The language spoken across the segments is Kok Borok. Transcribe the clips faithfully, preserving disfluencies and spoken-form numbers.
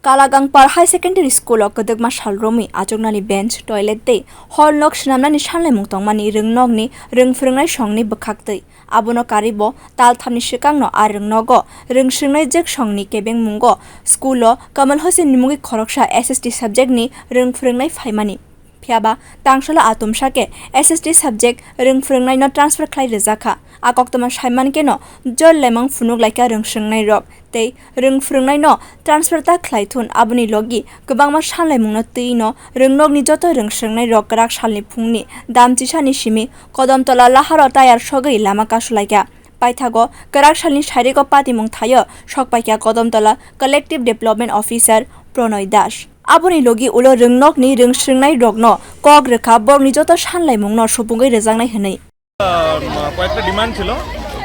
Kalagangpar High Secondary School o kwdwkma sal romwi achuknani bench, toilet tei hall nok swnamnani sanlaimung tongmani rwngnokni rwng phwrwngnai songni bwkhaktwi. Abono karibo talthamni swkangno a rwngnogo rwng swrwngnai jwk songni kebengmungo school o Kamal Hossain ni mungwi khoroksa S S T subject ni rwng phwrwngnai phaimani. Phiyaba tangsalo a tumsa khe S S T subject rwng phwrwngnaino transfer khlai rwjakha. A koktwma saimankeno jol lemang phunuk laikha rwng swrwngnairok tei rwng phwrwngnaino transfer ta khlai thun, aboni logi kwbangma sanlaimungno twino rwngnokni joto rwng swrwngnairok kwrak salni phungni dam chisani simi Kodamtola laharo tayar sogwi lama kasulaikha. Paithago kwrak salni sairiko patimung thaio sokpaikha Kodamtola Collective Development Officer Pronoy Das. Aboni logi ulo rwngnokni rwng swrwngnairokno kok rwkha, borokni joto sanlaimungno supungwi rwjaknai hwnwi. আহ, কয়েকটা ডিমান্ড ছিল।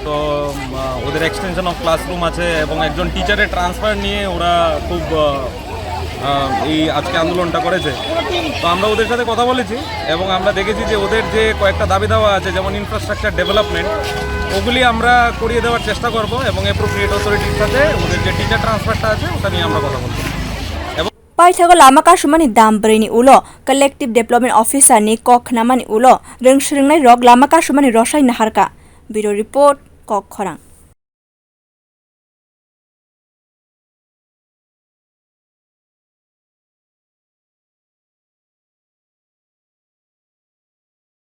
তো আহ, ওদের extension of classroom আছে এবং একজন টিচারের ট্রান্সফার নিয়ে ওরা খুব আহ, আহ, এই আজকে আন্দোলনটা করেছে। তো আমরা ওদের সাথে কথা বলেছি এবং আমরা দেখেছি যে ওদের যে কয়েকটা দাবি দাওয়া আছে, যেমন ইনফ্রাস্ট্রাকচার ডেভেলপমেন্ট, ওগুলি আমরা করিয়ে দেওয়ার চেষ্টা করব এবং অ্যাপ্রোপ্রিয়েট অথরিটির সাথে ওদের যে টিচার ট্রান্সফারটা আছে ওটা নিয়ে আমরা কথা বলবো। Paithago lama kasumani dam brwini ulo Collective Development Officer ni kok khnamani ulo rwng swrwngnairok lama kasumani rosai naharkha. Bureau Report, Kok Khorang.